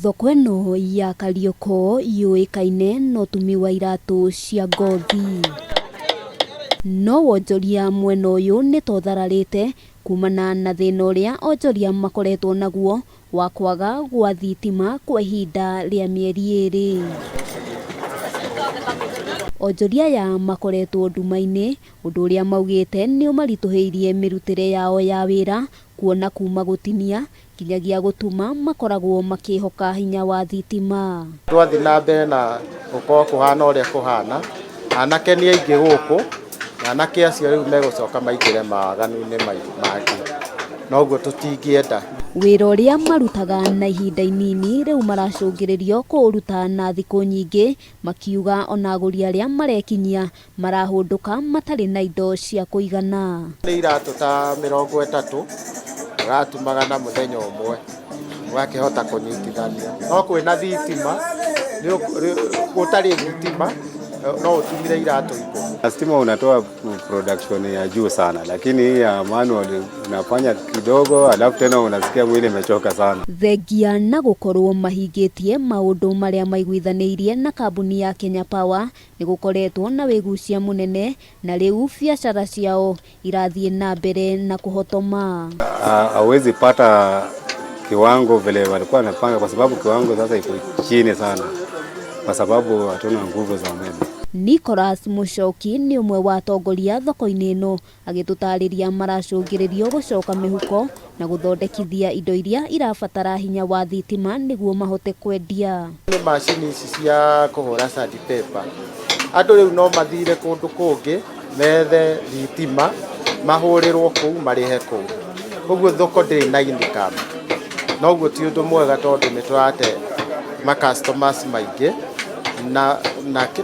Thoko ĩno ya Kariokor yũĩkaine na ũtumi wa iratũ cia ngothi. No wonjoria mwena ũyũ nĩ ta ũthararĩte kumana na thĩna ũrĩa onjoria makoretwo naguo wa kwaga gwa thitima kwa ihinda rĩa mĩeri 2. Onjoria aya makoretwo nduma-inĩ, ũndũ ũrĩa maugĩte nĩ ũmaritũhĩirie mĩrutĩre yao ya wĩra kuona kuma gũtinia nginyagia gũtuma makoragwo makĩhoka hinya wa thitima. Twathiĩ na mbere na gũkorwo kũhana ũrĩa kũhana, anake nĩ aingĩ gũkũ, na anake acio rĩu megũcoka maingĩre mawaganu-inĩ mangĩ, noguo tũtingĩenda. Wĩra ũrĩa marutaga na ihinda inini rĩu maracũngĩrĩrio kũũruta na thikũ nyingĩ, makiuga ona agũri arĩa marekinyia marahũndũka matarĩ na indo cia kũigana. Nĩ iratũ ta 30 ũratumaga na mũthenya ũmwe ũgakĩhota kũnyitithania, no kwĩna thitima, gũtarĩ thitima no ũtumire iratũ 10. Stima unatoa production ya juu sana, lakini hii ya manual unafanya kidogo alafu tena unasikia mwili imechoka sana. Thengia na gũkorwo mahingĩtie maũndũ marĩa maiguithanĩirie na kambuni ya Kenya Power nĩ gũkoretwo na wĩgucia mũnene na rĩu biacara ciao irathiĩ na mbere na kũhotoma. Hawezi pata kiwango vile walikuwa wanapanga kwa sababu kiwango sasa iko chini sana kwa sababu hatuna nguvu za umeme. Nicholas Muchoki nĩ ũmwe wa atongoria thoko-inĩ ĩno agĩtũtarĩria maracũngĩrĩrio gũcoka mĩhuko na gũthondekithia indo iria irabatara hinya wa thitima nĩguo mahote kwendia. Nĩ macini ici cia kũhũra sandpaper, andũ rĩu no mathire kũndũ kũngĩ methe thitima mahũrĩrwo kũu marĩhe kũu, ũguo thoko ndĩrĩ na income, noguo ti ũndũ mwega tondũ nĩ tũrate ma customers maingĩ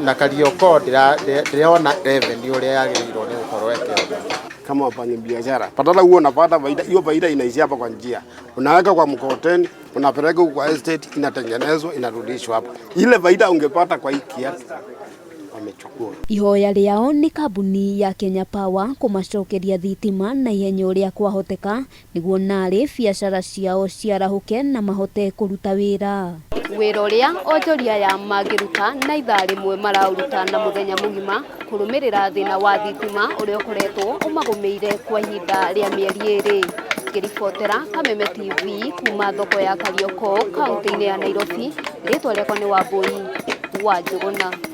na Kariokor ndĩrona revenue ũrĩa yagĩrĩirwo nĩ gũkorwo ĩkĩona. Kama wafanya biashara badala huo unapata faida, hiyo faida inaishia hapa kwa njia, unaweka kwa mkokoteni, unapeleka huko kwa estate, inatengenezwa, inarudishwa hapa. Ile faida ungepata kwa hii kiatu wamechukua. Ihoya rĩao nĩ kambuni ya Kenya Power kũmacokeria thitima na ihenya ũrĩa kwahoteka nĩguo narĩ biacara ciao ciarahũke na mahote kũruta wĩra. Wĩra ũrĩa onjoria aya mangĩruta na ithaa rĩmwe maraũruta na mũthenya mũgima kũrũmĩrĩra thĩna wa thitima ũrĩa ũkoretwo ũmagũmĩire kwa ihinda rĩa mĩeri 2. Ngĩribotera Kameme TV kuma thoko ya Kariokor kaunti-inĩ ya Nairobi, rĩtwa rĩakwa nĩ Wambui wa Njũgũna.